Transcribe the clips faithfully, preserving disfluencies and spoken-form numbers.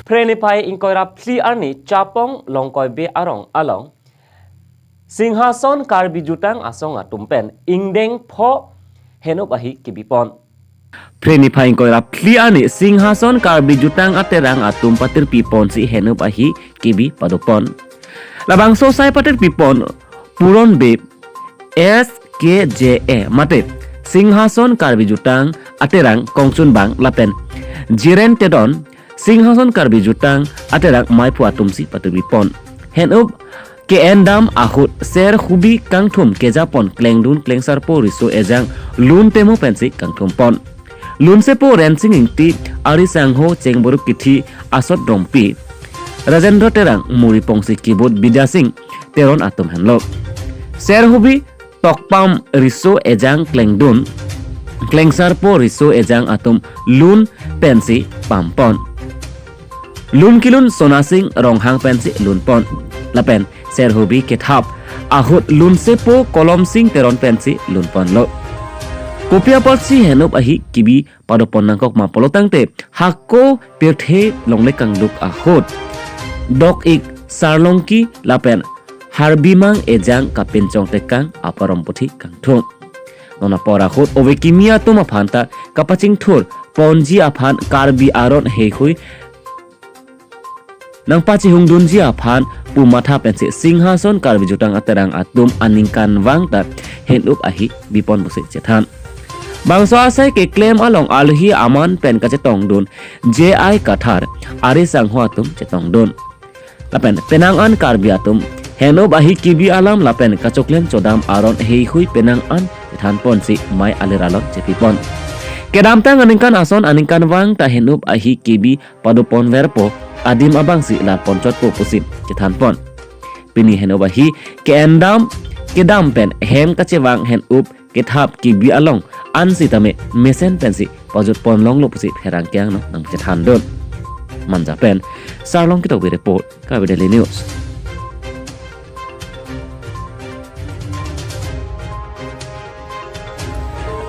Phre niphai ingkoi ra phli arni Chapong Longkoi Bey arong along Singhason Karbi Jutang Asong atum pen ingdeng pho henop ahi kebipon. Phre niphai ingkoi ra phli arni Singhason Karbi Jutang Aterang atum patirpi ponsi henop ahi kebi padopon. Labangso asai patirpi pon Puron Bey S K J A mate Singhason Karbi Jutang Aterang kongchunbang lapen Jiren Teron Singhason Karbi Jutang Aterang maiphu atumsi patirpi pon. Henop ke-endam ahut Ser Hubi kangthum kejapon klengdun klengsarpo riso ejang lun temo pensi kangthum pon. Lunsepo Rensing Ingti, Ari Sangho, Chengboruk Kithi, Asot Rongpi, Rajendra Terang, Muri Pongsi Kibut, Bidya Sing Teron atum henlo. Ser Hubi tokpam riso ejang klengdun klengsarpo riso ejang atum lun pensi pampon. Lun kelun Sona Sing Ronghang pensi lunpon. Lapen Ser Hubi kethap ahut lunsepo Kolom Sing Teron pensi lunponlo. Kopi apotsi henop ahi kebi padopon nangkok ma pulo tangte hako pirthe longle kangduk ahut dok-ik Sarlongki lapen Harbimang ejang kapinchong tekang aparom puthi kangthum. Non apor ahut ove kimi atum aphan ta kapachingthur ponji aphan Karbi aron heihui nangpachihungdunji aphan pu matha pensi Singhason Karbi Jutang Aterang atum aningkanvang ta henop ahi bipon pusi chethan. Bangso asai keklem along alohi aman pen kachetongdun J I Kathar, Ari Sangho atum chetongdun. Lapen penang an Karbi atum henop ahi kebi alam lapen kachoklem chodam aron heihui penang an chethan ponsi mei alir along chepipon. Kedamtang aningkan ason aningkanvang ta henop ahi kebi padoponverpo, adim abangsi larponchotpo pusi chethanpon. Pini henop ahi ke-endam kedam pen hem kachevang henop kethap kebi along ansitame mesen pensi pajutpon longlo pusi pherangke angno nangchethandun. Manja pen Sarlongki Tokbi report, Karbi Daily News.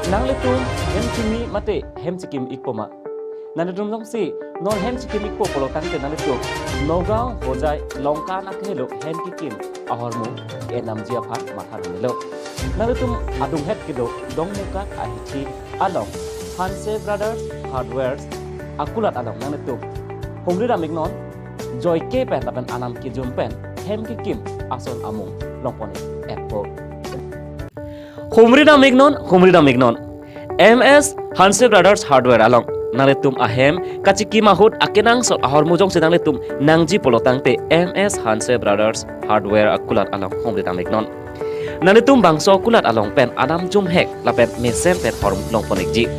Nanglitum hem kimi mate hem chikim-ikpo ma? Nanglitum jongsi non hem chikim-ikpo pulo tangte nanglitum Nagaon, Hojai, Longkan akehelo hem kekim ahormu enamji aphan matha dunlo. Nanglitum adunghet kedo Dongmukak ahithi along Hanse Brothers Hardware akulat along nanglitum humri dam-iknon, joike pen lapen anam kejum pen hem kekim ason amung longpon-ik-etpo. Humri dam-iknon, humri dam-iknon. M S Hanse Brothers Hardware along nanglitum ahem kachikim ahut akenangsot ahormu jongsi nanglitum nangji pulo tangte M S Hanse Brothers Hardware akulat along humri dam-iknon. Nanglitum bangso akulat along pen anam jumhek lapen mesen pen hormu longpon-ikji.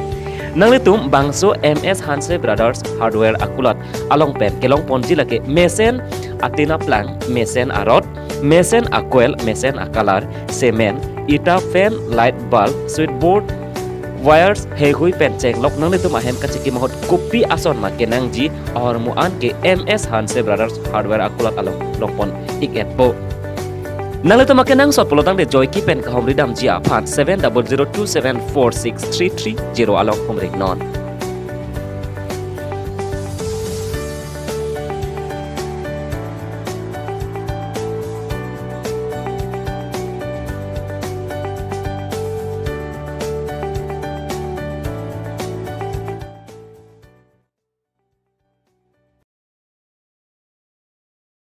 Nanglitum bangso M S Hanse Brothers Hardware akulat along pen kelongponji lake mesen atin aplang, mesen arod, mesen akoil, mesen acolor, cement, ita, fan, light bulb, switchboard, wires, heihui pen chenglok nanglitum ahem kachikim ahut kopi ason ma kenangji ahormu an ke M S Hanse Brothers Hardware akulat along longpon-ik-etpo. Nanglitum akenangsot pulo tangte joike pen kahumri damji aphan seven double zero two seven four six three three zero along humri-iknon.